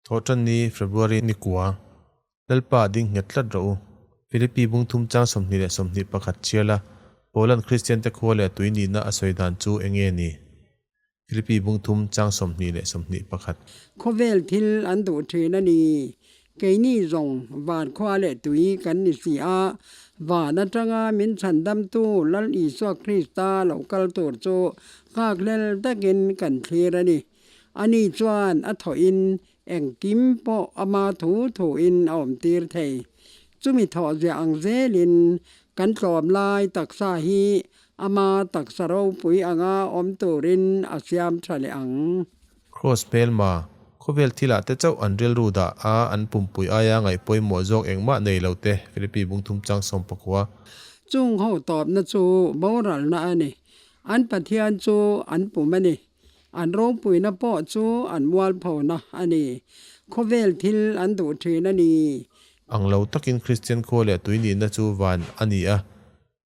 Thawhṭanni, February ni kua, Lalpa ding nghet tlat rawh u. Philippi bung thum chang 21 chhiar la, Paula'n Kristiante khua leh tui nihna a sawi dan chu eng nge ni? Philippi bung thum chang 21. Khawvel thil an duh ṭhin a ni. Keini zawng van khua leh tui kan ni si a, van aṭanga min chhandamtu Lal Isua Krista lo kal tur chu nghakhlel takin kan thlir a ni. Ani chuan a thawhin engkim pawh ama thu thuin a awmtir thei. Chumi thawh ziah ang zelin kan tlawm lai taksa hi Ama taksa ropui anga awm turin a siam tha leh ang. Kraws hmelma, khawvel thilah te chauh an rilru dah a, an pumpui aia ngaih pawimawh zawk engmah nei lo te, Philippi bungthum chang 19. Chung ho tawpna chu boralna a ni. An Pathian chu an pum a ni. An ropuina pawh chu an mualphona a ni. Khawvel thil an duh thin a ni. Ang lo takin Kristian khua leh tui nihna chu van a ni a.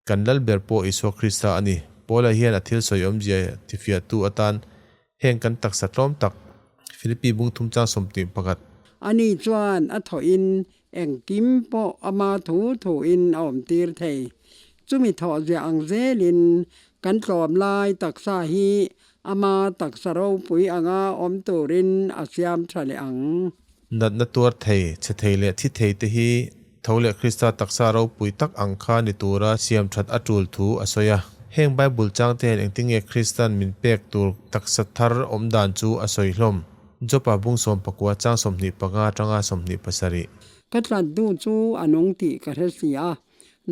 Kan lal ber pawh Isua Krista a ni. Paula hian a thil sawi awmzia tifiahtu atan heng kan taksa tlawm tak, Philippi bung thum chang 21. Ani chuan a thawhin engkim pawh ama thu thuin a awmtir thei. Chumi thawh ziah ang zelin kan tlawm lai taksa hi ama taksa ropui anga awm turin a siam tha leh ang. Natna tuar thei, chhe thei leh thi thei te hi tho leh Krista taksa ropui tak ang kha ni tura siam that a tul thu a sawi a. Heng Bible chang te hian engtinge Kristan min pek tur taksa thar awm dan chu a sawi hlawm? Jopa bung 19 chang 25 atanga 27. Ka tlat duh chu a nung tih ka hre si a,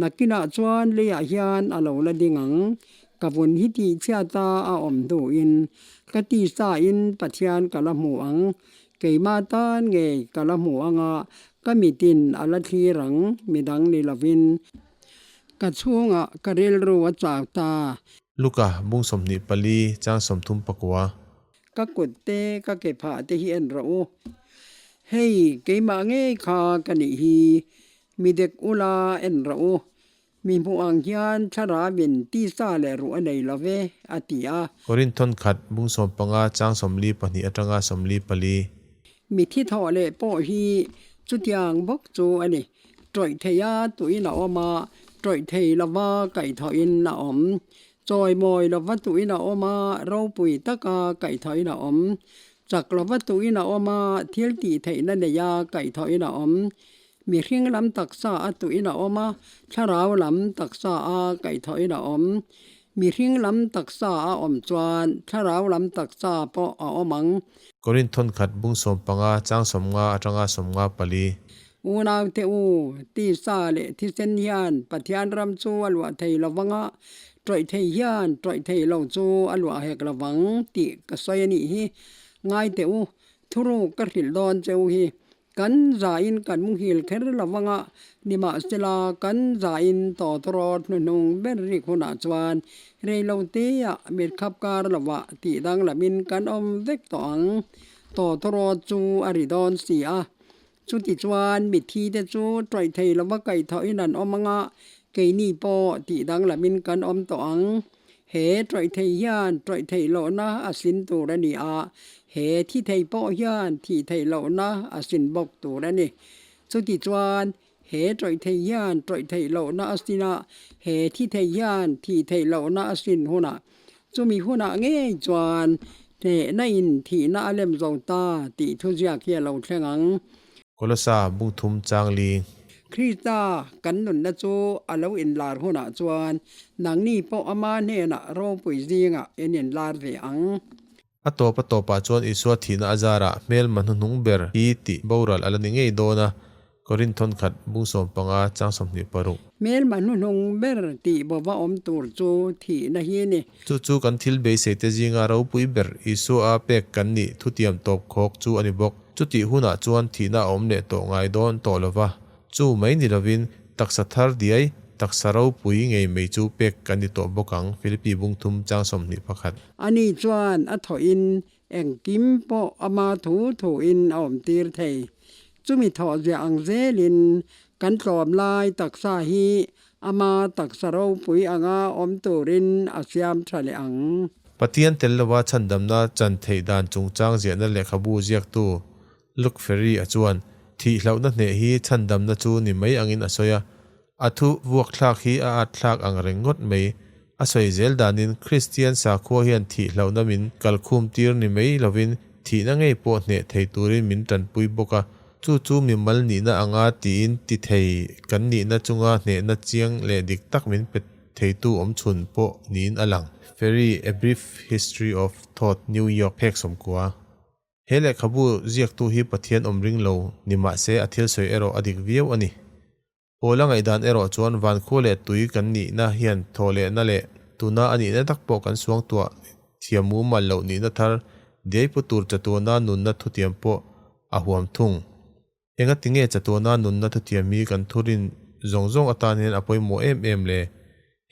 nakinah chuan leiah hian a lo la ding ang. Ka vun hi tihchhiata a awm hnuin ka tisa-in Pathian ka la hmu ang. Keimah tan ngei ka la hmu anga ka mitin a la thlir ang, midang ni lovin. Ka chhungah ka rilru a chau ta. Luka, bung 24, chang 39. Ka kut te, ka ke phah te hi en rawh u. Hei, keimah ngei kha ka nih hi, midek ula en rawh u. Mi hmuh ang hian thlarauin tisa leh ruh a nei lo ve, a ti a. Korinth thawnkhat bung 15 chang 42 atanga 44. Mi thi thawh leh pawh hi chutiang bawk chu a ni. Tawih theia tuin a awm a, tawih thei lova kaihthawhin a awm. Chawimawi lova tuin a awm a, ropui taka kaihthawhin a awm. Chak lova tuin a awm a, thil tih theihna neia kaihthawhin a awm. Mihring lam taksa a tuin a awm a, thlarau lam taksa a kaihthawhin a awm. Mihring lam taksa a awm chuan thlarau lam taksa pawh a awm ang. Korinth thawnkhat bung 15 chang 50 atanga 54. Unaute u, tisa leh thisen hian Pathian ram chu a luah thei lo vang a, tawih thei hian tawih thei lo chu a luah hek lo vang tih ka sawi a nih hi. Ngaite u, thuruk ka hrilh dawn cheu hi. Kan zain kan muhil kher lo vanga, nimahsela kan zain tawtawrawt hnuhnung ber rik hunah chuan reiloteah mitkhap kar lovah tih danglamin kan awm vek tawh ang. Tawtawrawt chu a ri dawn si a. Chutichuan mitthite chu tawih thei lova kaihthawhin an awm anga, keini pawh tih danglamin kan awm tawh ang. He tawih thei hian tawih theih lohna a sin tur a ni a, he thi thei pawh hian thih theih lohna a sin bawk tur a ni. Chutichuan, he tawih thei hian tawih theih lohna a sin a, he thi thei hian thih theih lohna a sin hunah, chumi hunah ngei chuan hnehna in thihna a lem zo ta tih thuziak hi a lo thleng ang. Kolosa bung thum chang li. Krista kan nunna chu a lo inlar hunah chuan nangni pawh ama hnenah ropui zingah in inlar ve ang. A tawp a tawpah chuan Isua thihna a zarah hmelma hnuhnung ber hi tih boral a la ni ngei dawn a, Korinth thawnkhat bung 15 chang 26. Hmelma hnuhnung ber tih bova awm tur chu thihna hi ni. Chu chu kan thil beiseite zinga ropui ber Isua a pek kan nih thutiam tawp khawk chu a ni bawk. Chutih hunah chuan thihna a awm leh tawh ngai dawn tawh lova, chu mai ni lovin taksa thar diai, taksa ropui ngei mai chu pek kan ni tawh bawk ang, Philippi bung thum chang 21. Ani chuan a thawhin engkim pawh ama thu thuin a awmtir thei. Chumi thawh ziah ang zelin kan tlawm lai taksa hi ama taksa ropui anga awm turin a siam tha leh ang. Pathian tel lova chhandamna chan theih dan chungchang ziahna lehkhabu ziaktu. Luke Ferry a chuan thih hlauhna hneh hi chhandamna chu ni mai angin a sawi a. A thu vuak thlak hi a at thlak ang reng ngawt mai. A sawi zel danin Kristian sakhua hian thih hlauhna min kalkhum tir ni mai lovin thihna ngei pawh hneh thei turin min tanpui bawk a. Chu chu mimal nihna anga tiin ti thei kan nihna chunga hnehna chiang leh dik tak min pe theitu awm chhun pawh niin a lang. Ferry, A Brief History of Thought, New York, phek 90. He lehkhabu ziaktu hi Pathian awm ring lo ni mah se a thil sawi erawh a dik viau a ni. Paula ngaihdan erawh chuan vankhua leh tui kan nihna hian thaw lehna leh tuna a nihna tak pawh kan suangtuah thiam mumal loh nihna thar diai pu tur chatuana nunna thutiam pawh a huam thung. Engati nge chatuana nunna thutiam hi kan thurin zawng zawng atan hian a pawimawh em em le?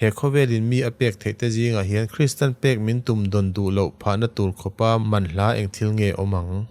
He khawvelin mi a pek theih te zingah hian Kristan pek min tum dawn duh loh phahna tur khawpa manhla eng thil nge awm ang?